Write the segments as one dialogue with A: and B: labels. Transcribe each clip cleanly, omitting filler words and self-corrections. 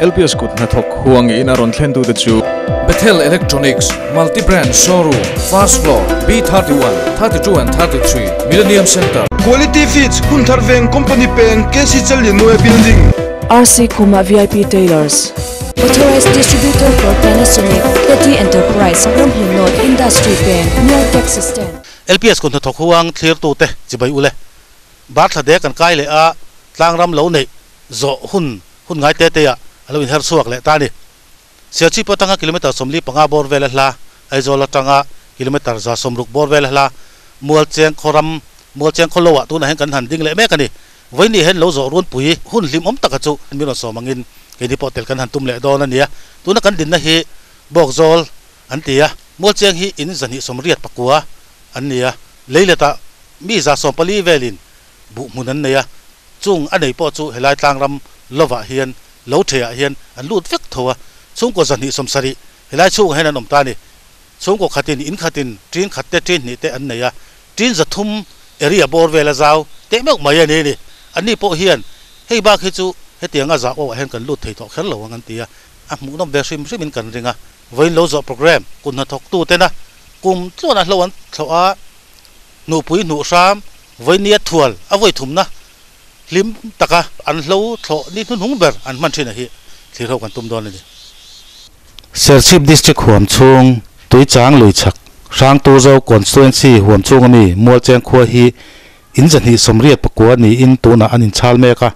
A: LPS kut hnathawk huang in a rawn thlen tute chu.
B: Bethel Electronics, Multi Brand Showroom, First Floor, B31, 32 and 33, Millennium Centre.
C: Quality Feeds, Hunthar Veng, Company Peng, KC Challianmawia Building.
D: RC Khuma VIP Tailors. Authorized Distributor for Panasonic, Teddy Enterprise, Ramhlun North, Industry Peng, near Taxi Stand.
E: LPS kut hnathawk huang thlirtute chibai ule. Bar thla dek an kai leh a, tlangram lo neih zawh hun hun ngai te te ah a lo inher chhuak leh ta a ni. Serchhip atanga kilometre 45 bawr vel a hla, Aizawl atanga kilometre 160 bawr vel a hla, Mualcheng khawram, Mualcheng khaw lo ah tunah hian kan han ding leh mek a ni. Vawiin hian lo zawh runpui hun hlimawm taka chu min rawn sawm angin keini pawh tel kan han tum leh dawn a nia. Tuna kan dinna hi Bawkzawl an ti a, Mualcheng hi in 289 an ni a, leiletah mi 140 velin buh hmun an nei a, chung a nei pawh chu helai tlangram lovah hian lo theiah hian an lut vek tho a, chhungkaw 270 helai chhungah hian an awm ta a ni. Chhungkaw khatin in khatin ṭin khat te ṭin hnih te an nei a, ṭin 300 area bawr vel a zau teh meuh mai a ni ni. Anni pawh hian hei bak hi chu hetianga zau awah hian kan lut thei tawh kher lo ang an ti a, a hmuhnawm ve hrim hrimin kan ring a. Vawiin lo zawh program kut hnathawktu tena kum tluan a hlo an thlawh a, hnuhpui hnuh hram vawinia thual a vawi thumna hlim taka an hlo thlawh ni hnuhnung ber an hman thin a hi thlir ho kan tum dawn a ni.
F: Serchhip District huam chhung Tuichang lui chhak Hrangturzo Constituency huam chhunga mi Mualcheng khua hi in 289 niin tunah an inchhal mek a,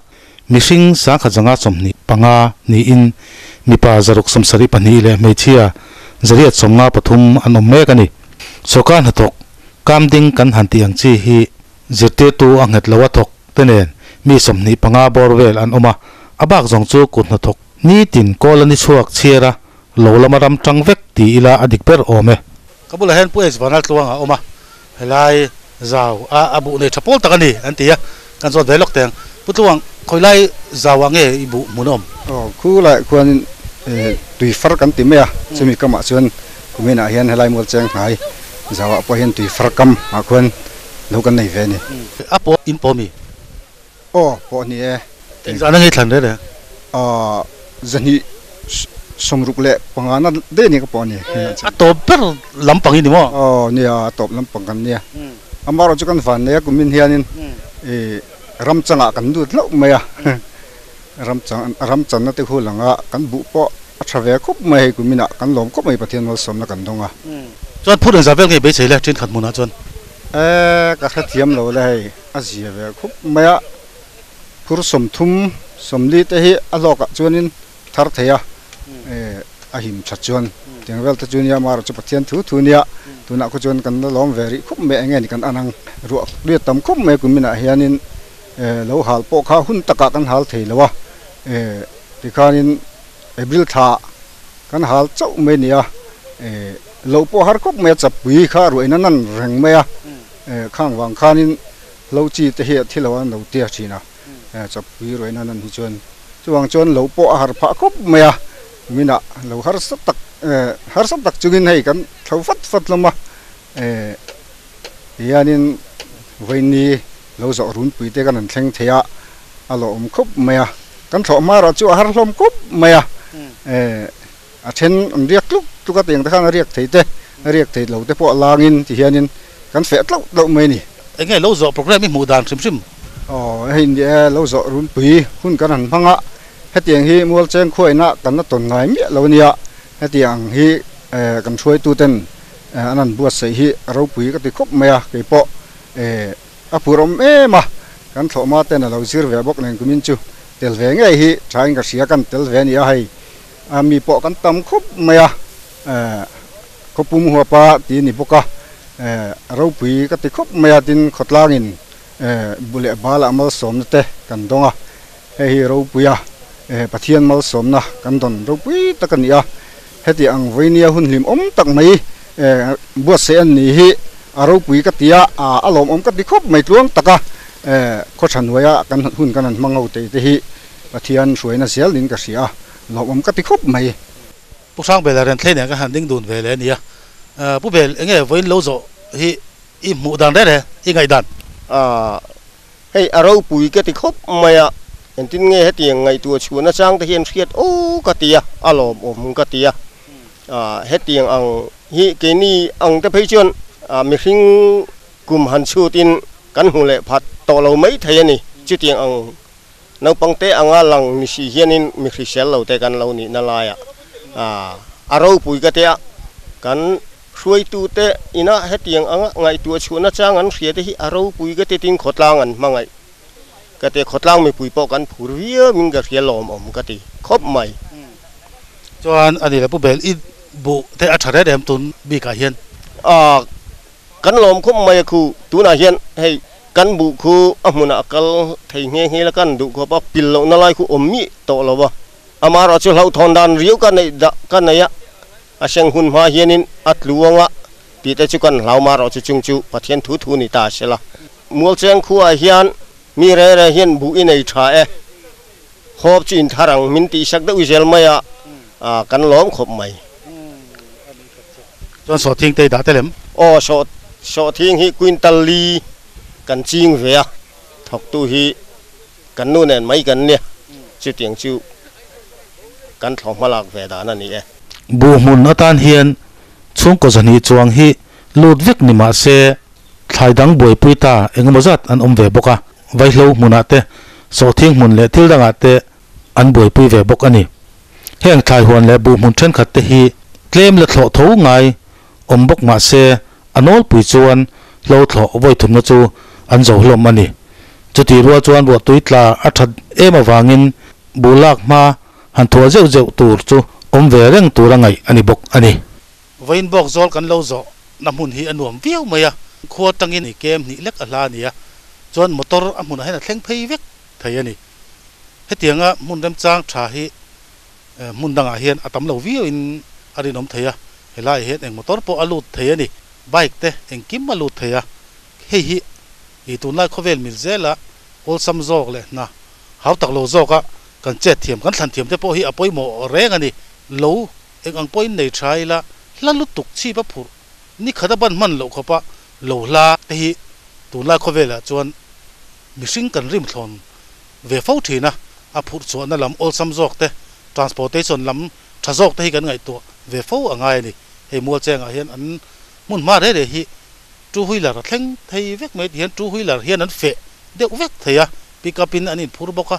F: mihring 1125 niin mipa 672 leh hmeichhia 853 an awm mek a ni. Sawrkar hnathawk Kamding kan han tih ang chi hi zirtirtu a nghet lo a thawk te nen mi 25 bawr vel an awm a, a bak zawng chu kut hnathawk nitin kawl a ni chhuak chhiar a, lo lama ram tang vek ti ila a dik ber awm e.
E: Ka bulah hian Pu H Vanlaltluanga a awm a, helai zau a a buh nei tha pawl tak a ni an ti a, kan zawt ve lawk teh ang. Pu Tluang, khawi lai zauah nge i buh hmun a awm?
G: Aw, khu laiah khuanin tui far kan ti mai a, chumi kamah chuan kuminah hian helai mual cheng hnai zauah pawh hian tui far kam ah khuan lo kan nei ve a ni.
E: A pawh in pawh mi?
G: Aw, pawh ni e.
E: Engzah na nge thlan reng reng?
G: Aw, 265 na daih ni ka pawh a ni.
E: A tawp ber lampang i ni maw?
G: Aw, nia, a tawp lampang kan nia. Amaherawhchu kan van nei a kumin hianin i ram changah kan lut hlauh mai a, ram chang ram channa te khu langa kan buh pawh a tha ve khawp mai hei kuminah kan lawm khawp mai Pathian malsawmna kan dawng a.
E: Chuan phut engzah vel nge beisei le thenkhat hmunah chuan?
G: E, ka hrethiam lo le hei, a zia ve khawp mai a, phur 30, 40 te hi a hlawkah chuanin thar thei a, a him tha chuan tiang vel te chu nia amaherawh chu Pathian thu thu nia tunah khaw chuan kan la lawm ve rih khawp mai eng nge ni kan an ang ruah riat tam khawp mai kuminah hianin lo hal pawh kha hun takah kan hal thei lo a tikhanin April thla kan hal chauh mai a ni a lo pawh har khawp mai a chapui kha ruahina nan reng mai a khang vang khanin hlo chi te hi a thi lo a an lo tia thin a. Chawpui ruaina nan hi chuan chuvang chuan lo pawh a har phah khawp mai a, minah lo harsa tak harsa tak chungin hei kan thlo fat fat hlawm a, tihianin vawiini lo zawh runpui te kan han thleng thei a, a lawm khawp mai a, kan thlawh hma erawh chu a har hlawm khawp mai a, a then an riak tluk tluk a tiang te khan a riak thei te a riak thei lo te pawh a langin tihianin kan feh tlauh tlauh mai a ni.
E: Enge lo zawh program i hmuh dan hrim hrim?
G: Aw hei ni e, lo zawh runpui hun kan han hmang a, hetiang hi Mualcheng khuaina kan la tawn ngai miah lo ania, hetiang hi kan hruaituten an han buatsaih hi a ropui ka ti khawp mai a, keipawh a phur awm em a, kan thlawhma ten a lo zir ve bawk nen kumin chu tel ve ngei hi thain ka hria kan tel ve a ni a hei. A mi pawh kan tam khawp mai a, khawpum huapa tih a ni bawk a, ropui ka ti khawp mai a, tin khawtlangin bu leh bala malsawmna te kan dawng a, hei hi ropui a, Pathian malsawmna kan dawn ropui tak a ni a, heti ang vawinia hun hlimawm tak mai buatsaih an ni hi a ropui ka ti a, a lawmawm ka ti khawp mai tluang tak a, khawthahnuaia kan hun kan han hmang ho tei te hi Pathian hruaina zel niin ka hria a, lawmawm ka ti khawp mai.
E: Pu Hrangvela ren thlei nen ka han ding dun ve leh a nia. Pu Bel, enge vawiin lo zawh hi i hmuh dan reng reng, i ngaih dan?
H: A, hei a ropui ka ti khawp mai a, Engtin nge hetiang ngaihtuah chhuahna chang te hian hriat aw ka ti a, a lawmawm ka ti a. Hetiang ang hi keini ang te phei chuan mihring kum han chhutin kan hmu leh phat tawh lo mai thei a ni. Chutiang ang naupang te anga lang ni si hianin mi hrisel lo te kan lo nihna laiah a ropui ka tia kan hruaitute ina hetiang anga ngaihtuah chhuahna chang an hria te hi a ropui ka ti tin khawtlang an hmangaih ka ti khawtlang mipui pawh kan phur viau in ka hria lawmawm ka ti khawp mai.
E: Chuan a ni le Pu Bel i buh te a tha reng em tun bikah hian?
H: Aaa Kan lawm khawp mai a khu, tunah hian hei kan buh khu a hmunah a kal thei nghe nghe la kan duh khawp a, pil lohna lai khu awm mi tawh lo a, amaherawh chu hlauhthawn dan riau ka neih dah ka nei a, a seng hun hma hianin a tlu anga tih te chu kan hlau marawh chu chung chu Pathian thu thu ni ta se la. Mualcheng khuaah hian mi reng reng hian buh i nei tha e, hawp chu in thar ang min tihsak deuh zel mai a, kan lawm khawp mai.
E: Chuan sawhthing te i dah tel em?
H: Aw, sawh, sawhthing hi quintal li kan ching ve a, thawktu hi kan nu nen mai kan nia, chutiang chu kan thlawh hma lak ve dan a ni e.
F: Buh hmun atan hian chhungkaw zahnih chuang hi lut vek ni mah se thlai dang buaipui ta engemaw zat an awm ve bawk a, vaihlo hmunah te, sawhthing hmun leh thil dangah te an buaipui ve bawk a ni. Heng thlai huan leh buh hmun thenkhat te hi tlem la thlawh tho ngai awm bawk mah se a nawlpui chuan hlo thlawh vawi thumna chu an zo hlawm a ni. Chutih rual chuan ruahtui tla a that em avangin buh lak hma han thuah zeuh zeuh tur chu awm ve reng tura ngaih a ni bawk a ni.
E: Vawiin bawk zawl kan lo zawh na hmun hi a nuam viau mai a, khua tangin i kem hnih lek a hla a ni a, chuan motor a hmunah hian a thleng phei vek thei a ni. Hetianga hmun remchang tha hi hmun dangah hian a tam lo viauin a rinawm thei a, helaiah hian eng motor pawh a lut thei a ni, bike te engkim a lut thei a, hei hi ih tunlai khawvel mil zela awlsam zawk leh hna hau tak lo zawka kan chet thiam kan thlan thiam te pawh hi a pawimawh reng a ni, lo eng ang pawhin nei tha ila hla lutuk chhip a phurh ni khat a ban hman loh khawpa lo hla te hi tunlai khawvelah chuan Mihring kan rim thlawn ve fo thin a, a phurh chhuahna lam awlsam zawk te, transportation lam tha zawk te hi kan ngaihtuah ve fo a ngai a ni. Hei Mualchengah hian an hmun hma reh reh hi two wheeler a thleng thei vek mai ti hian two wheeler hian an feh deuh vek thei a, pick up in an inphur bawk a,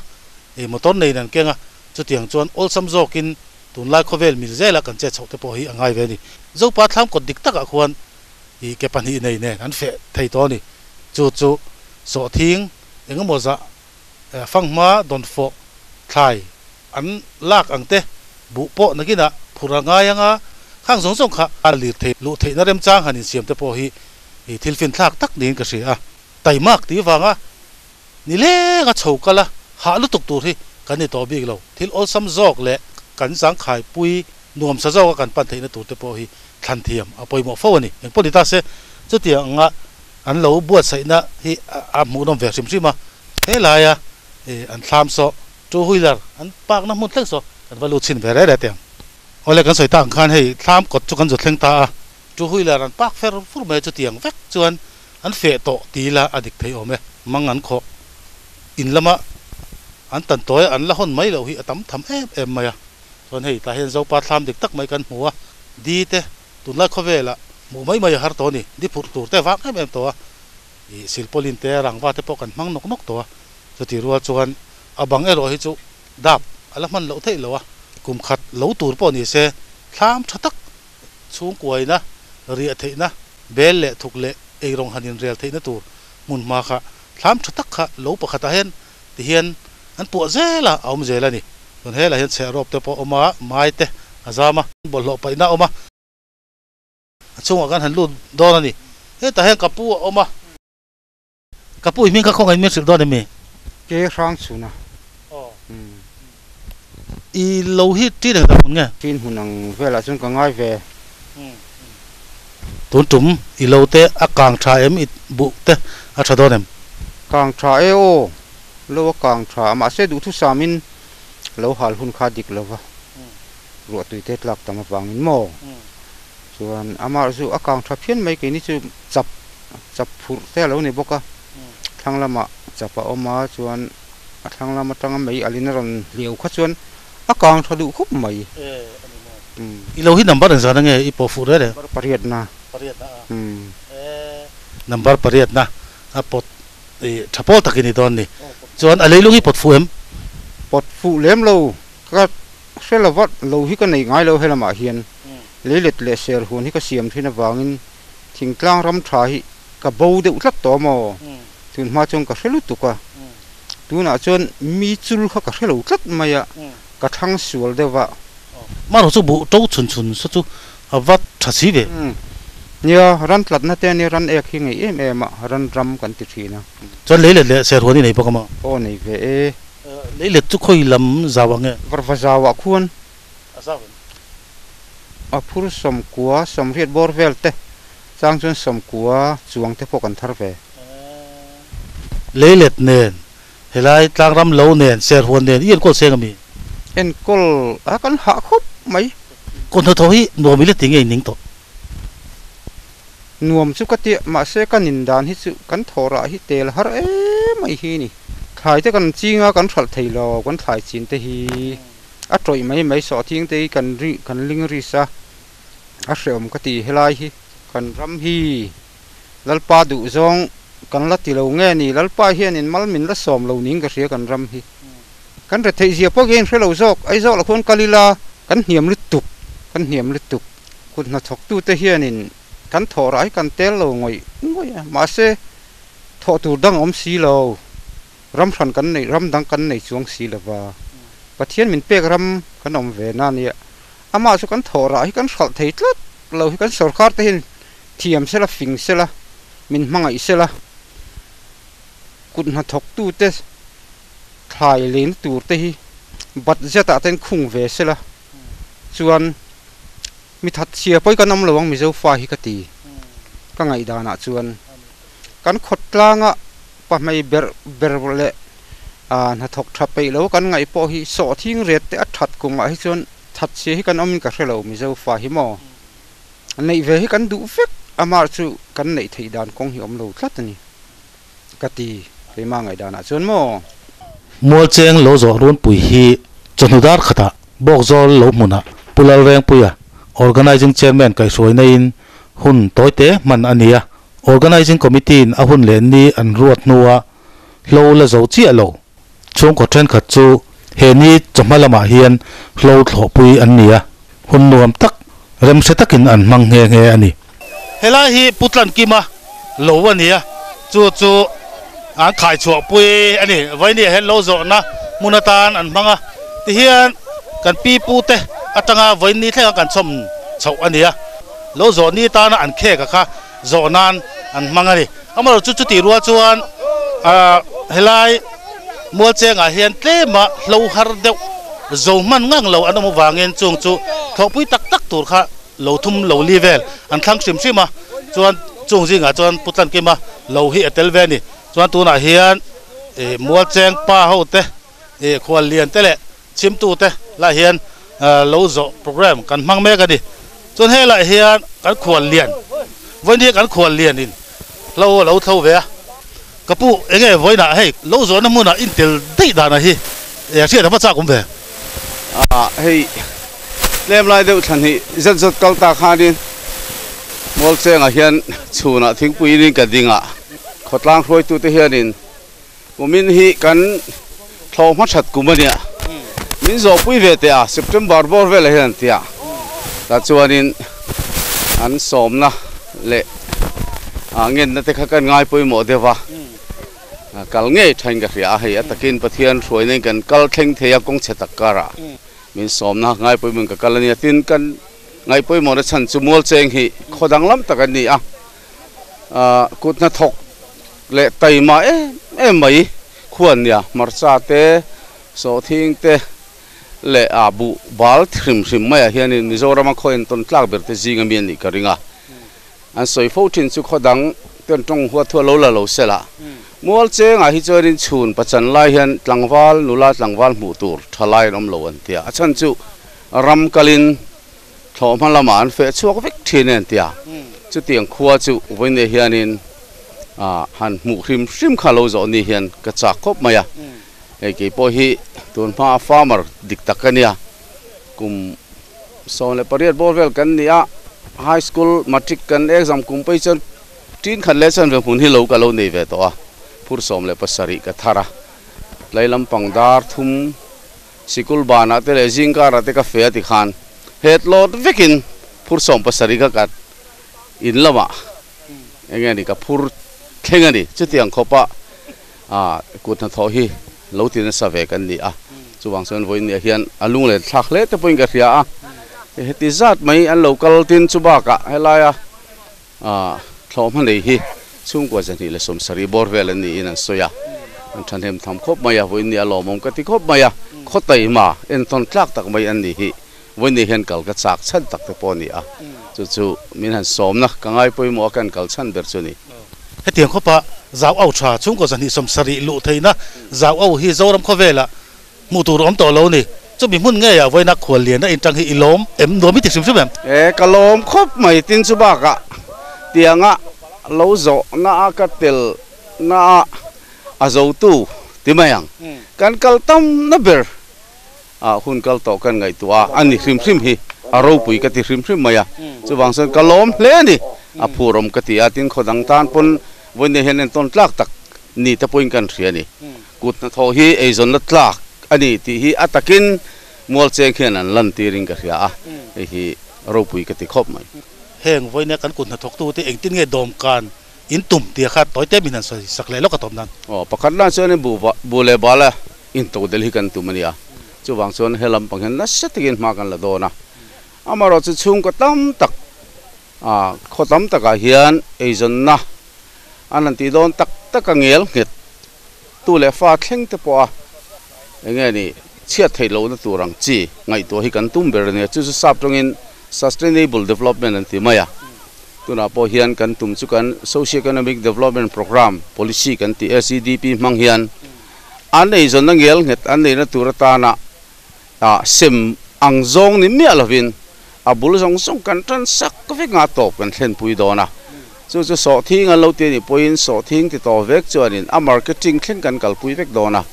E: ei motor neiin an keng a, chutiang chuan awlsam zawkin tunlai khawvel mil zela kan chet chhoh te pawh hi a ngai ve a ni. Zopa thlam kawt dik takah khuan i ke pahnih nei nen an feh thei tawh a ni. Chu chu sawhthing eng emaw zah fanghma dawnfawh thlai an lak ang te buh pawh nakinah phur a ngai anga khang zawng zawng kha a lir thei luh theihna remchang han insiam te pawh hi i thil finthlak tak niin ka hria a. Taimak tih vanga ni lenga chho kal a hah lutuk tur hi kan ni tawh bik lo. Thil awlsam zawk leh kan zangkhaipui nuamsa zawka kan pan theihna tur te pawh hi thlan thiam a pawimawh fo a ni. Engpawh ni ta se, chutiang anga an lo buatsaihna hi a hmuhnawm ve hrim hrim a, helaia an thlam saw two wheeler an park na hmun thleng saw kan va lut chhin ve reh reh teh ang. Awle kan sawi tak ang khan hei thlam kawt chu kan zu thleng ta a, two wheeler an park fer fur mai a, chutiang vek chuan an feh tawh ti ila a dik thei awm e. Mang an khawh in lama an tan tawi an la hawn mai loh hi a tam tham em em mai a. Chuan hei tah hian Zopa thlam dik tak mai kan hmu a, di te tunlai khawvelah hmuh mai mai a har tawh a ni, di phurh tur te vang em em tawh a, ih silpawlin te rangva te pawh kan hmang nawk nawk tawh a, chuti rual chuan a bang erawh hi chu dap a la hman loh theih lo a, kum khat lo tur pawh ni se thlam tha tak chhungkuaina, riah theihna, bel leh thuk leh eirawng han inrel theihna tur hmun hma kha thlam tha tak kha lo pakhatah hian Tihian an puah zel a, a awm zel a ni. Chuan helaiah hian chhehrawp te pawh a awm a, mai te a zam a, bawlhhlawh paihna a awm a. A chhungah khan han lut dawn a ni. Hetah hian ka pu a awm a. Ka pu i hming kha khawngaih min hrilh dawn em mi?
I: Ke hrang chhun a.
E: Aw. I lo hi ṭin eng tak hmun nge?
I: Ṭin hmun ang velah chuan ka ngai ve.
E: Tun tum i lo te a kang ṭha em i buh te a ṭha dawn em?
I: Kang ṭha e aw, lo a kang ṭha a mahse duhthusamin lo hal hun kha dik lo va, ruahtui te tlak tam avangin maw? Chuan amah chu a kang ṭha phian mai keini chu chap chap phurh te a lo ni bawk a, thlang lamah chap a awm a chuan. A thlang lam atanga mei alin a rawn hliau kha chuan a kang tha duh khawp mai.
E: I lo hi number engzah na nge i pawh fuh reng reng?
I: Number pariatna.
E: Pariatna a. Number pariatna a pawt i tha pawl takin i dawn ni. Chuan a leilung hi pawt fuh em?
I: Pawt fuh lem lo. Ka hre lo va, lo hi ka nei ngai lo helamah hian. Leilet leh ser huan hi ka siam thin avangin thingtlang ram tha hi ka bo deuh tlat tawh maw? Tun hma chuan ka hre lutuk a. Tunah chuan mi chul kha ka hre lo tlat mai a, ka thlang sual deuh va.
E: Marawh chu buh to chhun chhun saw chu a va tha si ve.
I: Nia, ran tlatna te ania ran ek hi ngei em em a, ran ram kan ti thin a.
E: Chuan leilet leh serhuan i nei bawk a maw?
I: Aw nei ve e.
E: Leilet chu khawi lam zau ang nge?
I: Varva zauah khuan.
E: A zau em?
I: A phur sawmkua, sawmriat bawr vel te chang chuan sawmkua chuang te pawh kan thar ve.
E: Leilet nen, helai tlangram lo nen, serhuan nen i enkawl seng ami?
I: Enkawl a kan hah khawp mai.
E: Kaw hnathawh hi nuam ila ti nge ning tawh?
I: Nuam chu ka tia, mahse ka nin dan hi chu kan thawhrah hi tel har em mai hi ni. Thlai te kan ching a, kan hralh thei lo, kan thlai chin te hi a tawih mai mai sawhthing te hi kan ri kan ling ris a, a hreawm ka ti helai hi kan ram hi Lalpa duh zawng kan la ti lo nge ni, Lalpa hianin mal min la sawm lo niin ka hria kan ram hi. Kan retheih zia pawh hian hre lo zawk, Aizawl ah khuan kal ila kan hniam lutuk, kan hniam lutuk. Kut hnathawktute hianin kan thawh rah hi kan tel lo ngawih ngawih a, mahse thawh tur dang a awm si lo, ram hran kan neih, ram dang kan nei chuang si lo va, Pathian min pek ram kan awm ve na nia, amah chu kan thawh rah hi kan hralh thei tlat lo hi kan sorkar te hian thiam sela, fing sela, min hmangaih sela, kut hnathawktute thlai leina tur te hi budget ah ten khung ve sela chuan mi that chhia pawi kan awm lo ang Mizo fa hi ka ti ka ngaihdan ah chuan kan khawt tlanga pahmei ber ber leh ah hnathawk tha peih lo kan ngaih pawh hi sawhthing ret te a that kum ah hi chuan that chhia hi kan awm in ka hre lo Mizo fa hi maw neih ve hi kan duh vek amah chu kan neih theih dan kawng hi awm lo tlat a ni. Ka ti, keimah ngaihdanah chuan maw?
F: Mualcheng lo zawh runpui hi chawhnu dar khatah Bawkzawl lo hmunah Pu Lalrengpuia, Organising Chairman kaihhruai naiin hun tawite hman a ni a. Organising Committee-in a hun leh ni an ruat hnua hlo la zo chiah lo chhungkaw thenkhat chu he ni chawhma lamah hian hlo thlawhpui an ni a, hun nuam tak remhre takin an hmang nghe nghe a ni.
E: Helai hi Pu Tlankima lo a ni a, chu chu an khai chhuah pui a ni. Vawinia hian lo zawhna hmun atan an hmang a, tihian kan pi pu te atanga vawiin ni thlenga kan chhawm chhoh a ni a, lo zawh ni tana an khek a kha zawh nan an hmang a ni. Amaherawhchu chu chutih rual chuan helai Mualchengah hian tlema hlo har deuh zo hman ngang lo an awm avangin chung chu thlawhpui tak tak tur kha lo thum lo li vel an thlang hrim hrim a, chuan chung zingah chuan Pu Tlankima lo hi a tel ve a ni. Chuan tunah hian ih Mualcheng pa ho te ih khuallian te leh chhimtu te lah hian lo zawh program kan hmang mek a ni. Chuan helaiah hian kan khuallian vawiin hi kan khuallian in hlo a lo thlo ve a, ka pu eng nge vawiinah hei lo zawhna hmunah intel daih danah hi hriat a va chak awm ve.
J: Ah hei tlem lai deuh thla hnih zet zet kal ta khanin Mualchengah hian chhunah thingpuiin in ka ding a, khawtlang hruaitute hianin kumin hi kan thlawh hma that kum a nia, min zawhpui ve teh a, September bawr velah hian an ti a, tah chuanin an sawmna leh ngenna te kha kan ngai pawimawh deuh a. Kal ngei thain ka hria a, hei a takin Pathian hruaina in kan kal thleng thei a kawng chhe tak karah min sawmna ngai pawimawhin ka kal a nia. Tin, kan ngaih pawimawhna chhan chu Mualcheng hi khaw danglam tak an ni a, kut hnathawk leh taima em em mai khu an nia, hmarcha te, sawhthing te leh ah buh bal hrim hrim maiah hianin Mizorama khaw entawn tlak ber te zinga mi an nih ka ring a. An sawi fo thin chu khaw dang ten tawng huat thu a lo la lo sel a. Mual chengah hi chuanin chhun pachan lai hian tlangval, nula tlangval hmuh tur tha lai an awm lo an ti a. A chhan chu ram kalin thlawh hma lamah an feh chhuak vek thin e an ti a. Chutiang khua chu vawiin hianin han hmuh hrim hrim kha lo zawh ni hian ka chak khawp mai a. Hei kei pawh hi tun hma farmer dik tak ka nia, kum 18 bawr vel kan ni a, high school matric kan exam kum pawh hi chuan tin khat leh chuan ve hmun hi lo ka lo nei ve tawh a, phur 17 ka thar a, tlai lampang dar thum sikul banah te leh zingkarah te ka fe a tikhan het lawt vekin phur 17 kha ka in lamah eng nge ni ka phur thleng a ni, chutiang khawpa a kut hnathawh hi lo ti nasa ve kan ni a, chuvang chuan vawiin hian a lung len thlak hle te pawhin ka hria a, heti zat mai an lo kal tin chu bakah helaia thlawh hma nei hi chhungkua 270 bawr vel an niin an sawi a, an thahnem tham khawp mai a, vawiin a lawmawm ka ti khawp mai a, khaw taima entawn tlak tak mai an ni hi vawiin hian kal ka chak chhan tak te pawh a ni a, chu chu min han sawmna ka ngai pawimawh a kan kal chhan ber chu ni.
E: Hetiang khawpa zau au tha chhungkaw 270 luh theihna zau au hi Zoram khawvela hmuh tur awm tawh lo ni. Chumi hmun nge ah vawiina khual lian a intang hi i lawm em nuam i ti hrim hrim em?
J: E ka lawm khawp mai tin chu bakah tianga lo zawh na a ka tel na a a zo tu ti mai ang. Kan kal tam na ber a hun kal tawh kan ngaihtuah a ani hrim hrim hi a ropui ka ti hrim hrim mai a, chuvang chuan ka lawm hle a ni, a phurawm ka ti a, tin khaw dang tan pawn vawiin hian entawn tlak tak ni te pawhin kan hria a ni. Kut hnathawh hi eizawnna tlak a ni tih hi a takin mual cheng hian an lan tirin ka hria a, hei hi ropui ka ti khawp mai.
E: Heng vawiin kan kut hnathawktu te engtin nge dawmkan in tum tih kha tawi te min han sawi sak leh lawk a tawp nan.
J: Aw, pakhat lan chuan in buh leh bala in to del hi kan tum a ni a, chuvang chuan he lampang hian nasa takin hma kan la dawn a, amaherawh chu chhungkaw tam tak ah khaw tam takah hian eizawnna an han tih dawn tak tak a ngel nghet tu leh fa thleng te pawh a eng nge ni chhiat theih lohna tur ang chi ngaihtuah hi kan tum ber a ni a, chu chu sap tawngin sustainable development an ti mai a, tunah pawh hian kan tum chu kan socio-economic development programme policy kan tih SEDP hmang hian an eizawnna ngel nghet an neihna tur atana ah sem ang zawng ni miah lovin a bul zawng zawng kan tan sak vek nga tawp kan thlen pui dawn a, chu chu sawhthing an lo ti anih pawhin sawhthing ti tawh vek chuanin a marketing thleng kan kalpui vek dawn a,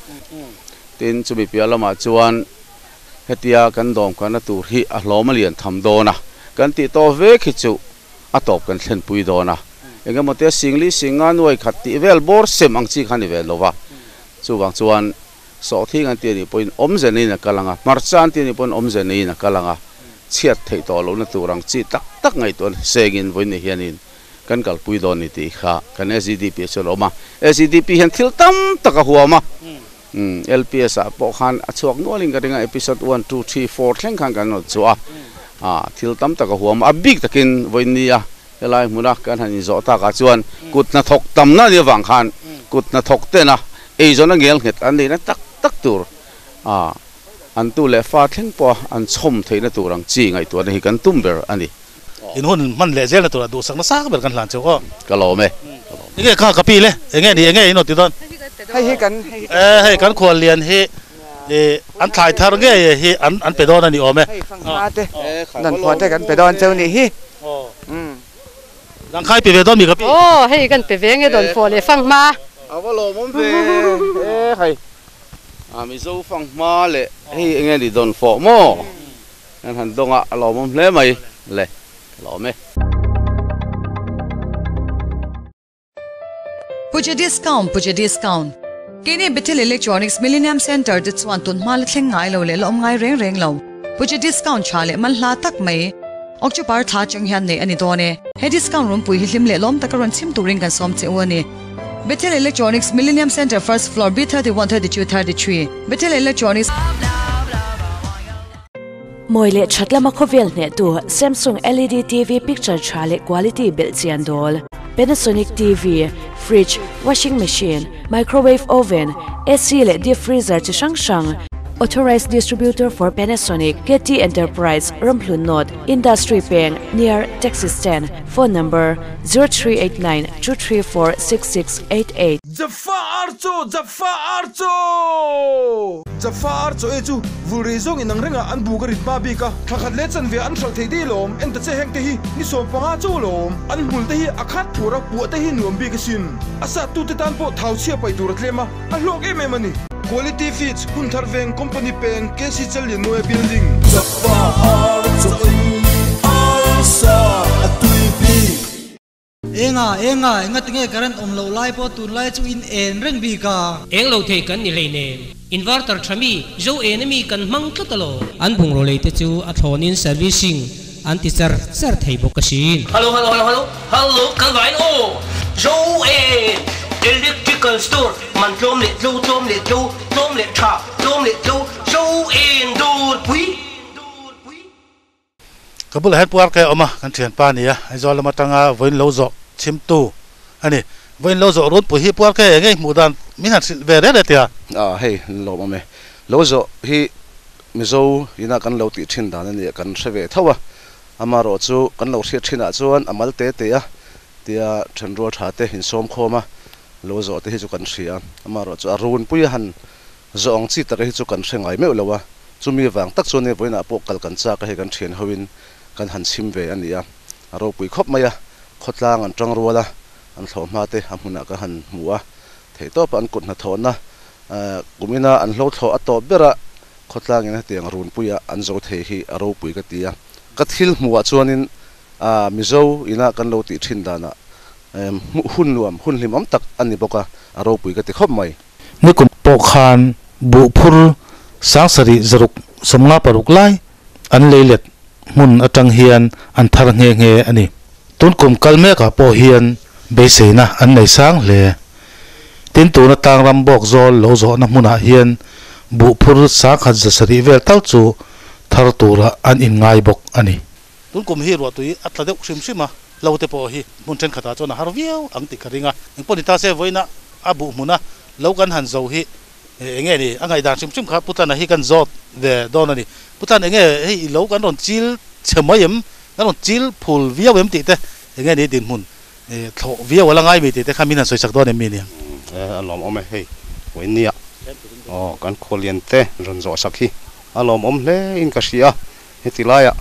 J: tin chumi piah lamah chuan hetia kan dawm khanna tur hi a hlawm a lian tham dawn a, kan tih tawh vek hi chu a tawp kan thlen pui dawn a, engemaw te singli singa nuai khat tih vel bawr sem ang chi kha ni ve lova, chuvang chuan sawhthing an ti anih pawhin awmze neiin a kal ang a, hmarcha an ti anih pawhin awmze neiin a kal ang a, chhiat theih tawh lohna tur ang chi tak tak ngaihtuah sengin vawiin hianin kan kalpui dawn ni tih kha kan SEDP ah chuan a awm a, SEDP hian thil tam tak a huam a, LPS ah pawh khan a chhuak nualin ka ring a, episode 1, 2, 3, 4 thleng khan kan rawn chhuah a, thil tam tak a huam a, a bik takin vawiin nia helai hmuna kan han inzawh takah chuan kut hnathawk tamna nia vang khan kut hnathawk tena eizawn a ngel nghet an neihna tak tak tur an tu leh fa thleng pawh an chhawm theihna tur ang chi ngaihtuahna hi kan tum ber a ni.
E: In hun hman leh zel na tur a duhsak nasa ber kan hlan cheu aw.
J: Ka lawm e.
E: Enge kha ka pi le, enge ni enge in aw ti dawn.
I: Hei hi kan
E: E hei kan khual lian hi e an thlai thar nge hi an an pe dawn a ni awm e.
I: Hei fanghma te nan phuah te kan pe dawn cheu nih hi.
E: Dang khai pe ve dawn mi ka pi.
K: Aw hei kan pe ve nge dawn phuah leh fanghma.
J: A va lawmawm ve e hei a Mizo fanghma leh hei enge ni dawn fawh maw. Kan han dawnga a lawmawm hle mai le ka lawm e.
D: Puja discount, Puja discount. Keini Bethel Electronics Millennium Centre te chuan tun hma la thleng ngai lo leh la awm ngai reng reng lo. Puja discount tha leh man hla tak mai. October thla atang hian neih a ni dawn e. He discount runpui hi hlim leh lawm taka rawn chhim turin kan sawm che u a ni. Bethel Electronics Millennium Centre First Floor B31 32 33 Bethel Electronics.
L: Mawi leh that lama khawvel hneh tu Samsung LED TV picture tha leh quality belh chian dawl. Panasonic TV, fridge, washing machine, microwave oven, AC leh deep freezer chi hrang hrang. Authorized distributor for Panasonic, KT Enterprise, Ramhlun North, Industry Peng, near Taxi Stand, phone number 0389 234 6688.
C: Jaffa Archo! Jaffa Archo! Jaffa Archo e chu vulrei zawng inang rengah an buk a rit hma bik a, thla khat leh chanve an hralh thei dei lawm, en ta che heng te hi ni 15 chaw lawm, an hmul te hi a khat phur a, puah te hi nuam bik asin. A sat tu te tan pawh thau chhia paih tur a tlem a, a hlawk em em a ni. Quality Feeds, Hunthar Veng, Company Peng, KC Challianmawia Building. Chakpa ar chaw ei arsa a tui bik.
M: Enga, enga, enga tinge current awm loh lai pawh tunlai chu in en reng bik a.
N: Eng lo thei kan ni hleinem. Inverter tha mi, zo en ami kan hmang tlat alaw. An bungraw lei te chu a thlawnin servicing an ti char char thei bawk asin. Hello hello hello hello hello kan vain aw zo en electrical store man tlawm leh tlo tlawm leh tlo tlawm leh tha tlawm leh tlo zo en dawr pui.
E: Ka bulah hian puar ka awm a, kan thianpa a ni a, Aizawl lam atanga vawiin lo zawh chhimtu a ni. Vawiin lo zawh runpui hi puar ka eng nge hmuh dan min han hrilh ve reng reng tia.
J: A hei, lawm awm e. Lo zawh hi Mizo ina kan lo tih thin dan a nia kan hre ve tho a, amaherawh chu kan lo hriat thinah chuan a mal te te a tia thenrual tha te insawm khawm a, lo zawh te hi chu kan hria a, amaherawh chu a runpui a han Zawh ang chi tak hi chu kan hre ngai meuh lo a, chumi vang tak chuan hei vawiinah pawh kal kan chak a, hei kan thian hoin kan han chhim ve a ni a, a ropui khawp mai a, khawtlang an tang rual a, an thlawh hma te a hmunah ka han hmu a, theihtawpah an kut hnathawhna kumina an hlo thlawh a tawp ber a, khawtlangin hetiang runpuia an zo thei hi a ropui ka ti a, ka thil hmuhah chuanin Mizo ina kan lo tih thin danah hun nuam, hun hlimawm tak a ni bawk a, a ropui ka ti khawp mai.
F: Nikum pawh khan buh phur sangsarih zaruk 56 lai an lei let hmun atang hian an thar nghe nghe a ni. Tun kum kal mekah pawh hian beiseina an nei sang hle. Tin tuna tlangram bawk zawl lo zawhna hmunah hian buh phur 1170 vel tal chu thar tura an inngai bawk a ni.
E: Tun kum hi ruahtui a tla deuh hrim hrim a, lo te pawh hi hmun thenkhatah chuan a har viau ang tih ka ring a. Engpawh ni ta se vawiina a buh hmuna lo kan han zo hi eng nge ni a ngaihdan hrim hrim kha Pu Tlana hi kan zawt ve dawn a ni. Pu Tlan eng nge hei lo kan rawn chil chhe mai em, kan rawn chil phul viau em tih te eng nge ni dinhmun thlawh viau a la ngai mi tih te kha min han sawi chak dawn em mi nia.
J: A lawmawm e hei vawinia aw kan khualian te rawn zawh sak hi a lawmawm hle in ka hria. Heti laiah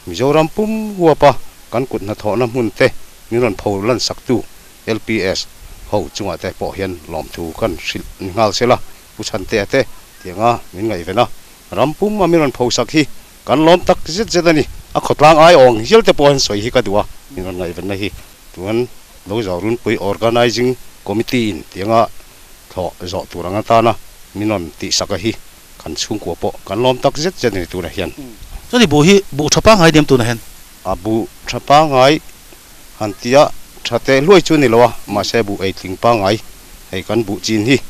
J: Mizoram pum huapa kan kut hnathawhna hmun te min rawn pho lan saktu LPS ho chungah te pawh hian lawmthu kan hrilh ni nghal sela, Pu Chhantea te tianga min ngaihven a, ram pum a min rawn pho sak hi kan lawm tak zet zet a ni. A khawtlang ai awng hial te pawh hian sawi hi ka duh a, min rawn ngaihvenna hi tuan lo zawh runpui Organising Committee in tianga thlawh zawh tur ang atana min rawn tihsak a hi Kan chhungkua pawh kan lawm tak zet zet a ni tunah hian.
E: Chuan i buh hi buh tha pangngai diam tunah hian?
J: A buh tha pangngai han tia tha teh hluai chu ni lo a, mahse buh ei tling pangngai hei kan buh chin hi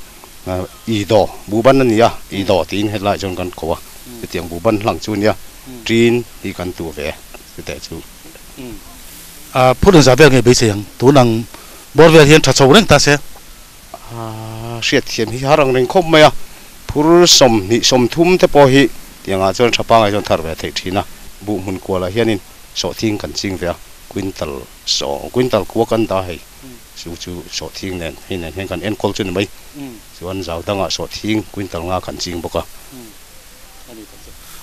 J: i daw buh ban a ni a, i daw tiin hetlaiah chuan kan ko a, chutiang buh ban hlang chu a nia, ṭin hi kan tuh ve chuteh chu.
E: A phur engzah vel nge beisei ang? Tun ang bawr vel hian tha chho reng ta se.
J: Hriatthiam hi har ang reng khawp mai a, phur 20 30 te pawh hi tiangah chuan tha pangai chuan thar ve theih thin a, buh hmun kualah hianin sawhthing kan ching ve a, quintal saw quintal kua kan dah hei chu chu sawhthing nen hei nen hian kan enkawl chu ni mai, chuan zau dangah sawhthing quintal nga kan ching bawk a.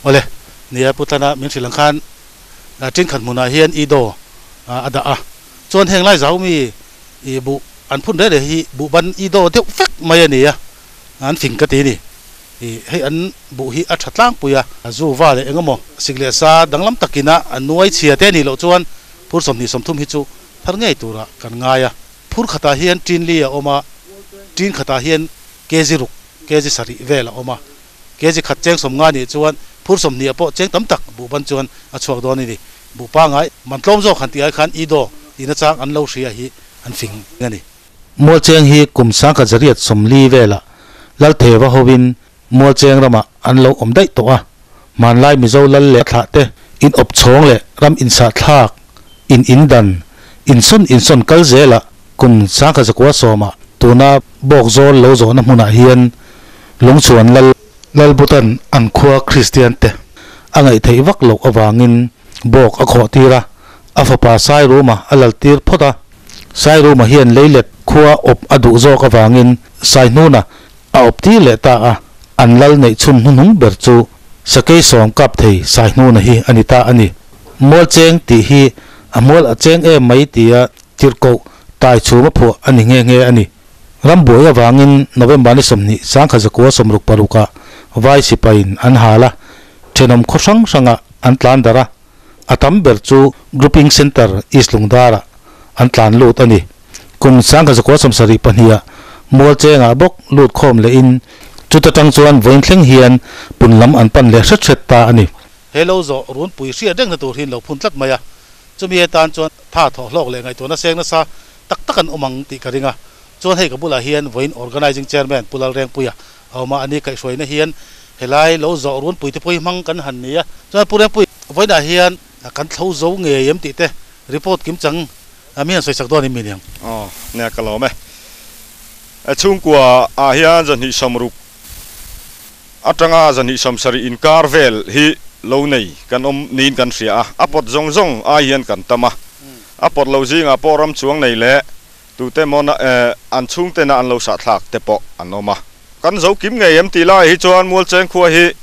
E: Awle, nia Pu Tlana min hrilh ang khan ṭinkhat hmunah hian i daw a dah a, chuan heng lai zau mi I buh an phun reh reh hi buh ban i daw deuh vek mai a ni a, an fing ka ti a ni. I hei an buh hi a tha tlangpui a, zu va leh eng emaw sik leh sa danglam takin a a nuai chhia te a nih loh chuan phur 20 30 hi chu thar ngei turah kan ngai a. Phur khatah hian tin li a awm a, tin khatah hian kg ruk, kg sarih vel a awm a. Kg khat cheng 50 nih chuan phur 20 ah pawh cheng tam tak buh ban chuan a chhuak dawn a ni. Buh pangai man tlawm zawk han tih ai khan i daw tihna chang an lo hria hi an fing a ni.
F: Mualcheng hi kum 1140 velah Laltheva hovin Mualcheng ramah an lo awm daih tawh a, hmanlai Mizo lal leh thlah te in awp chhawng leh ram insah thlak, in in dan, insawn insawn kal zelah kum 1910ah tuna Bawkzawl lo zawhna hmunah hian Lungchhuan lal Lalbutan an khua Kristian te a ngaih theih vak loh avangin bawk a khawh tir a, a fapa Sairuma a lal tir phawt a. Sairuma hian leilet khua awp a duh zawk avangin Saihnuna a awp tir leh ta a, an lal neih chhun hnuhnung ber chu Sakei sawm kap thei Saihnuna hi a ni ta a ni. Mualcheng tih hi a mual a cheng em mai tia tirhkoh tai chhuma phuah a ni nghe nghe a ni. Rambuai avangin November ni 20 1966 ah Vai sipaiin an hal a, thenawm khaw hrang hrangah an tlan darh a, a tam ber chu Grouping Centre East Lungdarah an tlan lut a ni. Kum 1972 ah Mualchengah bawk lut khawm lehin chuta tang chuan vawiin thleng hian pun lam an pan leh hret hret ta a ni.
E: He lo zawh runpui hriat rengna tur hi an lo phun tlat mai a, chumi atan chuan tha thawh hlawk leh ngaihtuahna seng nasa tak tak an awm ang tih ka ring a. Chuan hei ka bulah hian vawiin Organising Chairman Pu Lalrengpuia a awm a, ani kaihhruaina hian helai lo zawh runpui te pawh hi hmang kan han ni a. Chuan Pu Rengpui, vawiinah hian kan thlo zo ngei em tih te report kim chang mi han sawisak dawn em mi niang?
O: Aw, nia ka lawm e. Chhungkua ah hian 260 atanga 270 inkar vel hi lo nei kan awm niin kan hria a, a pawt zawng zawng ai hian kan tam a, a pawt lo zingah pawh ram chuang nei leh tute maw an chhungtena an lo sahthlak te pawh an awm a. Kan zo kim ngei em tih laiah hi chuan Mualcheng khua hi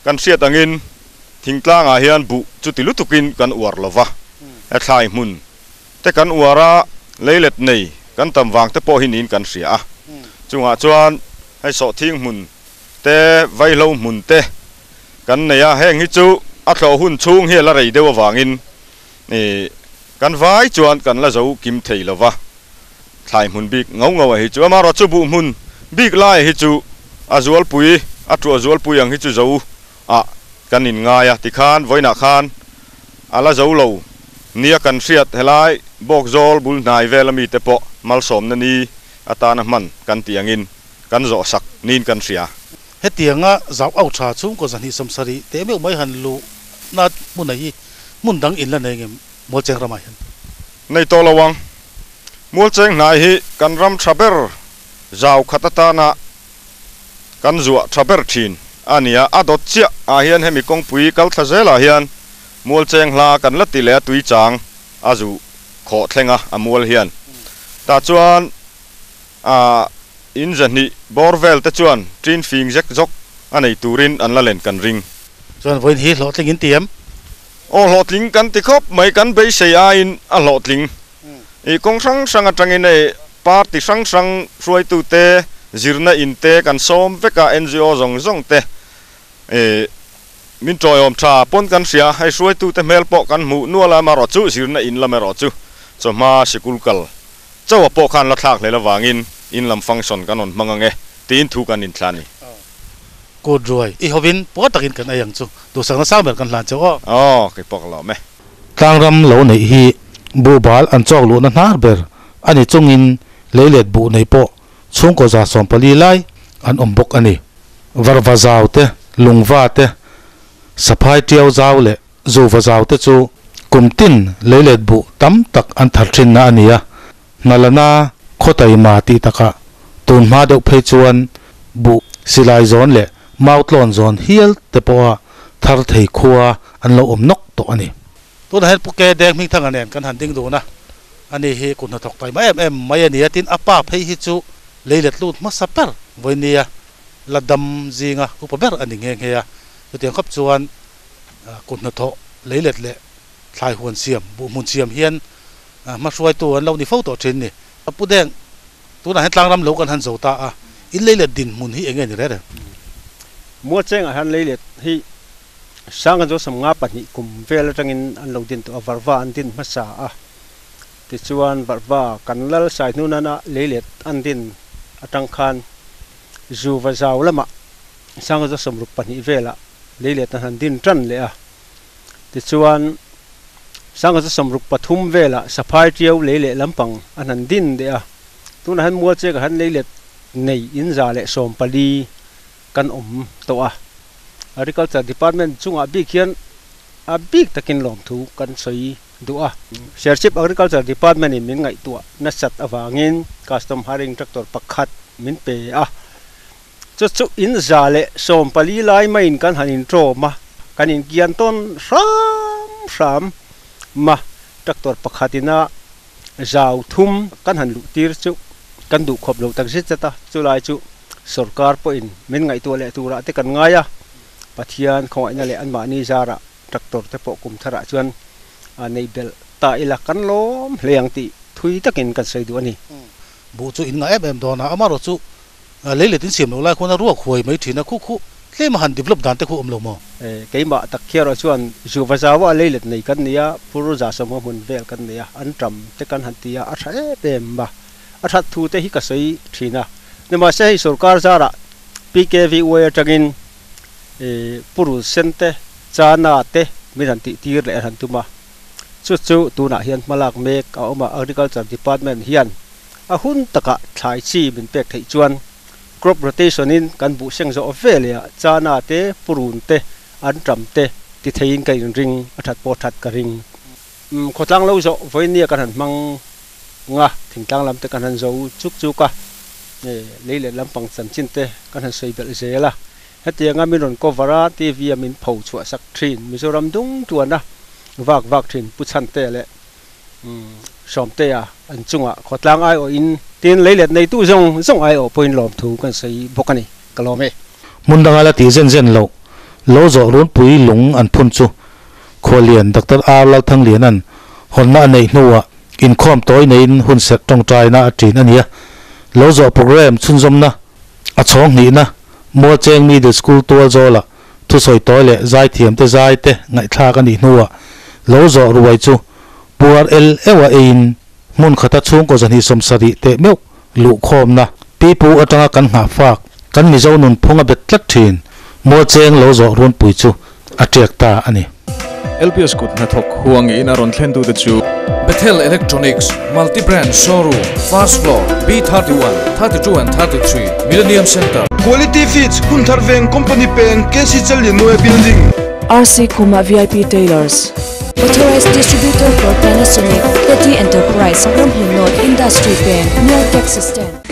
O: kan hriat angin thingtlangah hian buh chuti lutukin kan uar lo va, thlai hmun te kan uar a, leilet nei kan tam vang te pawh hi niin kan hria a. Chungah chuan hei sawhthing hmun te, vaihlo hmun te kan nei a, heng hi chu a thlawh hun chhung hi a la rei deuh avangin kan vai chuan kan la zo kim thei lo va, thlai hmun bik ngau ngau a hi chu amaherawh chu buh hmun bik lai hi chu a zualpui a tuah zualpui ang hi chu zo ah kan in ngai a tikhan vawiinah khan a la zo lo nia kan hriat helai bawkzawl bul hnai vel ami te pawh malsawmna ni atana hman kan tih angin kan zawh sak niin kan hria.
E: Hetianga zau au tha chhungkaw 270 teh meuh mai han luh na hmun a hi hmun dang in la nei ngem Mualcheng ramah hian?
O: Nei tawh lo ang. Mualcheng hnai hi kan ram tha ber zau khat atana kan zuah tha ber thin a ni a, a dawt chiah ah hian hemi kawngpui kal thla zelah hian Mualcheng hla kan la ti leh a tui chang a zu khawh thleng a, a mual hian tah chuan A in 200 bawr vel te chuan ṭin fing zek zawk a nei turin an la len kan ring.
E: Chuan vawiin hi hlawhtling in ti em?
O: Aw hlawhtling kan ti khawp mai, kan beisei aiin a hlawhtling. I kawng hrang hrang atangin hei party hrang hrang hruaitute zirna in te kan sawm vek a, NGO zawng zawng te i min tawiawm tha pawn kan hria, hei hruaitute hmel pawh kan hmuh nual a, amaherawhchu zirna in lam erawh chu chawhma sikul kal Chawa pawh khan la thlak hlel avangin in lam function kan rawn hmang ang e tiin thu kan inthla a ni.
E: Kut ruai i hovin puar takin kan ei ang chu. Duhsakna sang ber kan hlan cheu aw.
O: Aw, kei pawh ka lawm e.
F: Tlangram lo neih hi buhbal an chawk luhna hnar ber a ni chungin leilet buh nei pawh chhungkaw 140 lai an awm bawk a ni. Varva zau te, lungva te, saphai tiau zau leh Zuva zau te chu kum tin leilet buh tam tak an thar thinna a ni a, Hnalana khaw taima tih takah tun hma deuh phei chuan buh silai zawn leh mau tlawn zawn hial te pawha thar thei khua an lo awm nawk tawh a ni.
E: Tunah hian Pu Ke Deng Hmingthanga nen kan han ding dun a, ani hi kut hnathawk taima em em mai a ni a, tin a pa phei hi chu leilet lut hmasa ber vawinia la dam zinga upa ber a ni nghe nghe a, chutiang khawp chuan Kut hnathawh leilet leh thlai huan siam, buh hmun siam hian hmahruaitu an lo ni fo tawh thin ni. Pu Deng, tunah hian tlangram lo kan han zo ta a, in leilet dinhmun hi eng nge ni reh reng?
P: Mualchengah hian leilet hi 1952 kum vel atangin an lo din tawh a, Varva an din hmasa a, tichuan Varva kan lal sai hnunana leilet an din atang khan Zuva zau lamah 1962 velah leilet an han din tan leh a, tichuan 1963 velah Saphai Tiau lei leh lampang an han din leh a, tunah hian Mualchekah hian leilet nei in 140 kan awm tawh a, Agriculture Department chungah bik hian a bik takin lawmthu kan sawi duh a, Serchhip Agriculture Department in min ngaihtuah nasat avangin Custom Hiring Tractor pakhat min pe a. Chu chu in 140 lai maiin kan han intawm a, kan inkian tawn hram hram ma. Tractor pakhatina zau thum kan han luh tir chu kan duh khawp lo tak zet zet a, chulai chu sorkar pawhin min ngaihtuah leh turah te kan ngai a, Pathian khawngaihna leh anmahni zarah tractor te pawh kum tharah chuan nei belh ta ila kan lawm hle ang tih thui takin kan sawi duh a ni.
E: Buh chu in ngah em em dawn a, amaherawh chu leilet in siam loh lai khuan a ruak huai mai thin a, khu khu tlem a han develop dan te khu awm lo maw?
P: Keimah tak khiarah chuan Zuva zaua leilet nei kan ni a, Phur za sawmhma hmun vel kan nei a, an tam te kan han ti a, a tha em em a, a that thu te hi ka sawi thin a. Nimahse hei sorkar zarah PKVY atangin Purul sen te, Chana te min han tih tir leh an han tum a, chu chu tunah hian hmalak mek a awm a, Agriculture Department hian a hun takah thlai chi min pek theih chuan crop rotation in kan buh seng zawh ve leh a, Chana te, Purun te, Anṭam te ti theiin ka inring, a that pawh that ka ring. Khawtlang lo zawh vawinia kan han hmang nga, thingtlang lam te kan han zo chuk chuk a, lei leh lampang chanchin te kan han sawi belh zel a. Hetianga min rawn cover a, TV a min pho chhuah sak thin Mizoram dung tuana vak vak thin Pu Chhante leh Sawmtea an chungah khawtlang aiawhin tin lei let neitu zawng zawng aiawh pawhin lawmthu kan sawi bawk a ni. Ka lawm e.
F: Hmun danga la ti zen zen loh, lo zawh runpui lung an phun chu Khualian Doctor R Lalthangliana'n hawnna a neih hnuah inkhawm tawi neiin hun serh tawngtaina a ṭin a ni a. Lo zawh programme chhunzawmna a chhawng hnihna Mualcheng Middle School tual zawlah thusawi tawi leh zaithiamte zaite ngaihthlak a nih hnuah lo zawh ruai chu puar el euh a eiin hmun khata chhungkaw zahnih sawmsarih teh meuh luhkhawmna pipu atanga kan nghahfak kan Mizo nunphung a bet tlat thin Mualcheng lo zawh runpui chu a tiak ta a ni.
A: LPS kut hnathawk huang in a rawn thlen tute chu.
B: Bethel Electronics, Multi Brand Showroom, First Floor, B31, 32 and 33, Millennium Centre.
C: Quality Feeds, Hunthar Veng Company Peng, KC Challianmawia Building.
L: RC Khuma VIP Tailors. Authorized Distributor for Panasonic, Teddy Enterprise, Ramhlun North Industry Peng, near Taxi Stand.